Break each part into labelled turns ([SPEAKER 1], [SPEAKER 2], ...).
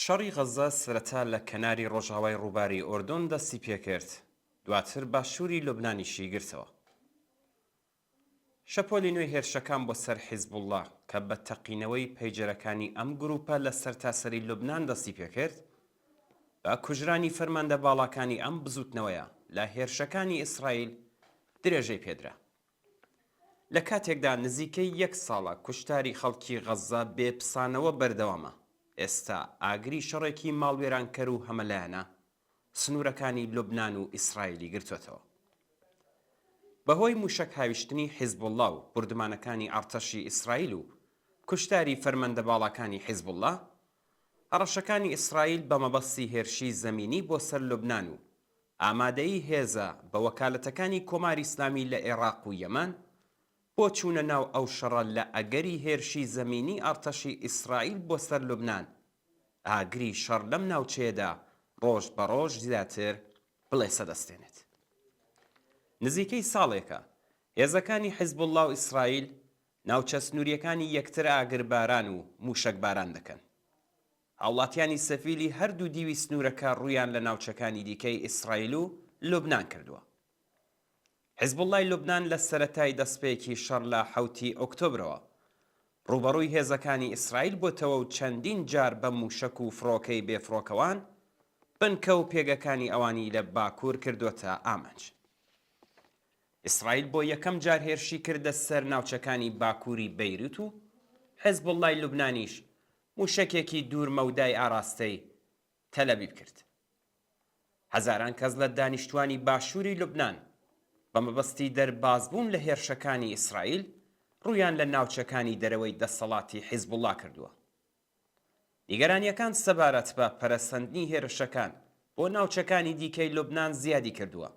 [SPEAKER 1] شەڕی غەززە سەرەتا لە کەناری ڕۆژاوای ڕووباری ئۆردۆن دەستی پێکرد، دواتر باشووری لوبنانیشی گرتەوە. شەپۆلی نوێی هێرشەکان بۆ سەر حیزبوڵڵا کە بە تەقینەوەی پەیجەرەکانی ئەم گرووپە لە سەرتاسەری لوبنان دەستی پێکرد، بە کوژرانی فەرماندە باڵاکانی ئەم بزووتنەوەیە لە هێرشەکانی ئیسرائیل درێژەی پێدرا. لە کاتێکدا نزیکەی یەک ساڵە کوشتاری خەڵکی غەززە بێ پسانەوە بەردەوامە، ئێستا ئاگری شەڕێکی ماڵوێرانکەر و هەمەلایەنە سنوورەکانی لوبنان و ئیسرائیلی گرتۆتەوە. بەهۆی مووشەک هاویشتنی حیزبوڵڵا و بوردمانەکانی ئەڕتەشی ئیسرائیل و کوشتاری فەرمەندە باڵاکانی حیزبوڵڵا، هەڕەشەکانی ئیسرائیل بە مەبەستی هێرشی زەمینی بۆ سەر لوبنان و ئامادەیی هێزە بە وەکالەتەکانی کۆماری ئیسلامی لە ئێڕاق و یەمەن بۆ چوونە ناو ئەو شەڕە لە ئەگەری هێرشی زەمینی ئەڕتەشی ئیسرائیل بۆ سەر لوبنان، ئاگری شەڕ لەم ناوچەیەدا ڕۆژ بە ڕۆژ زیاتر بڵێسە دەستێنێت. نزیکەی ساڵێکە هێزەکانی حیزبوڵڵا و ئیسرائیل ناوچە سنوورییەکانی یەکتر ئاگرباران و مووشەکباران دەکەن. هاوڵاتیانی سەفیلی هەردوو دیوی سنوورەکە ڕوویان لە ناوچەکانی دیکەی ئیسرائیل و لوبنان کردووە. حیزبوڵڵای لوبنان لە سەرەتای دەستپێکی شەڕ لە حەوتی ئۆکتۆبرەوە ڕووبەڕووی هێزەکانی ئیسرائیل بۆتەوە و چەندین جار بە مووشەک و فڕۆکەی بێفڕۆکەوان بنکە و پێگەکانی ئەوانی لە باکوور کردۆتە ئامانج. ئیسرائیل بۆ یەکەم جار هێرشی کردە سەر ناوچەکانی باکووری بەیروت و حیزبوڵڵای لوبنانیش مووشەکێکی دوور مەودای ئاراستەی تەلئەبیب کرد. هەزاران کەس لە دانیشتوانی باشووری لوبنان بە مەبەستی دەربازبوون لە هێرشەکانی ئیسرائیل ڕوویان لە ناوچەکانی دەرەوەی دەسەڵاتی حیزبوڵڵا کردووە. نیگەرانییەکان سەبارەت بە پەرەسەندنی هێرشەکان بۆ ناوچەکانی دیکەی لوبنان زیادی کردووە.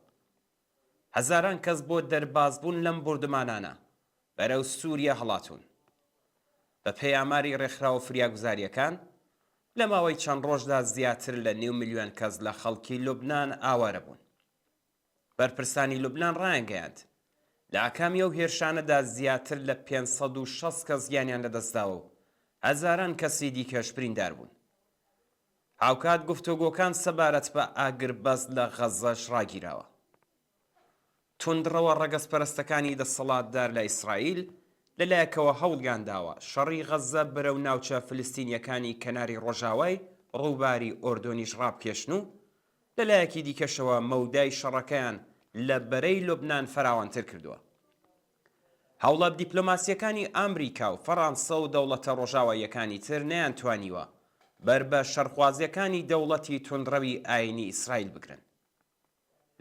[SPEAKER 1] هەزاران کەس بۆ دەربازبوون لەم بوردمانانە بەرەو سووریە هەڵاتوون. بەپێی ئاماری ڕێکخراوە فریاگوزارییەکان، لە ماوەی چەند ڕۆژدا زیاتر لە نیو ملیۆن کەس لە خەڵکی لوبنان ئاوارە بوون. بەرپرسانی لوبنان ڕایانگەیاند، لە ئاکامی ئەو هێرشانەدا زیاتر لە 560 کەس گیانیان لەدەستداوە و هەزاران کەسی دیکەش بریندار بوون. هاوکات گفتوگۆکان سەبارەت بە ئاگربەست لە غەززەش ڕاگیراوە. توندڕەوە ڕەگەزپەرستەکانی دەسەڵاتدار لە ئیسرائیل لە لایەکەوە هەوڵیانداوە شەڕی غەززە بەرەو ناوچە فلستینییەکانی کەناری ڕۆژاوای ڕووباری ئۆردۆنیش ڕابکێشن و لە لایەکی دیکەشەوە مەودای شەڕەکەیان لە بەرەی لوبنان فراوانتر کردووە. هەوڵە دیپلۆماسییەکانی ئامریکا و فەڕانسە و دەوڵەتە ڕۆژاواییەکانی تر نەیانتوانیوە بەر بە شەڕخوازییەکانی دەوڵەتی توندڕەوی ئایینی ئیسرائیل بگرن.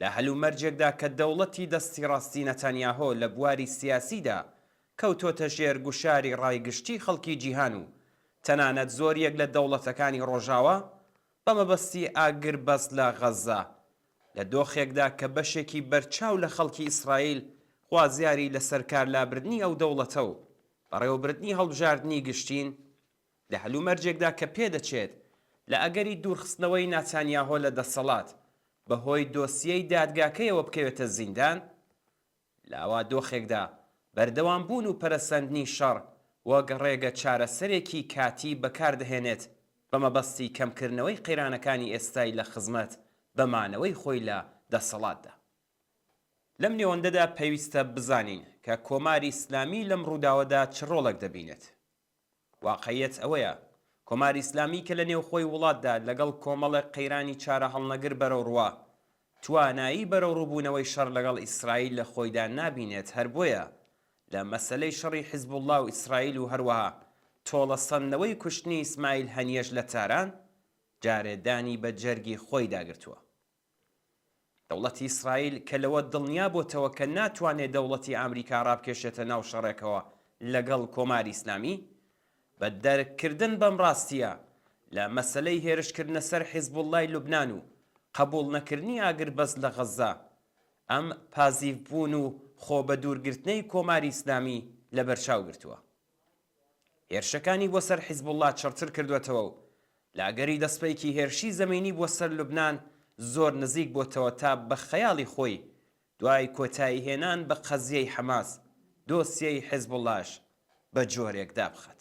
[SPEAKER 1] لە هەلومەرجێکدا کە دەوڵەتی دەستی ڕاستی نەتانیاهۆ لە بواری سیاسیدا کەوتۆتە ژێر گوشاری ڕای گشتی خەڵکی جیهان و تەنانەت زۆریەک لە دەوڵەتەکانی ڕۆژاوا بە مەبەستی ئاگربەست لە غەززە لە دۆخێکدا کە بەشێکی بەرچاو لە خەڵکی ئیسرائیل خوازیاری لەسەرکارلابردنی ئەو دەوڵەتە و بەڕێوەبردنی هەڵبژاردنی گشتین، لە هەلومەرجێکدا کە پێدەچێت لە ئەگەری دوورخستنەوەی ناتانیاهۆ لە دەسەڵات بەهۆی دۆسیەی دادگاکەیەوە بکەوێتە زیندان، لە ئاوا دۆخێکدا بەردەوامبوون و پەرەسەندنی شەڕ وەک ڕێگە چارەسەرێکی کاتی بەکاردەهێنێت بە مەبەستی کەمکردنەوەی قەیرانەکانی ئێستای لە خزمەت بە مانەوەی خۆی لە دەسەڵاتدا. لەم نێوەندەدا پێویستە بزانین کە کۆماری ئیسلامی لەم ڕووداوەدا چ ڕۆڵێک دەبینێت. واقعیەت ئەوەیە کۆماری ئیسلامی کە لە نێوخۆی وڵاتدا لەگەڵ کۆمەڵێک قەیرانی چارەهەڵنەگر بەرەوڕووە، توانایی بەرەوڕووبوونەوەی شەڕ لەگەڵ ئیسرائیل لە خۆیدا نابینێت هەر بۆیە لە مەسەلەی شەڕی حیزبوڵڵا و ئیسرائیل و هەروەها تۆڵەسەندنەوەی کوشتنی ئیسماعیل هەنیەش لە تاران جارێ دانی بە جەرگی خۆیدا گرتووە. دەوڵەتی ئیسرائیل کە لەوە دڵنیا بۆتەوە کە ناتوانێ دەوڵەتی ئامریکا ڕابکێشێتە ناو شەڕێکەوە لەگەڵ کۆماری ئیسلامی، بە دەرک کردن بەم ڕاستییە لە مەسەلەی هێرش کردنە سەر حیزبوڵلای لوبنان و قەبووڵ نەکردنی ئاگربەست لە غەززە، ئەم پازیڤ بوون و خۆ بەدوور گرتنەی کۆماری ئیسلامی لەبەرچاو گرتووە. هێرشەکانی بۆ سەر حیزبوڵڵا چڕتر کردووەتەوە و لە ئەگەری دەستپێکی هێرشی زەمینی بۆ سەر لوبنان زۆر نزیک بۆتەوە تا بە خەیاڵی خۆی دوای کۆتاییهێنان بە قەزیەی حەماس، دۆسیەی حیزبوڵڵاش بە جۆرێک دابخات.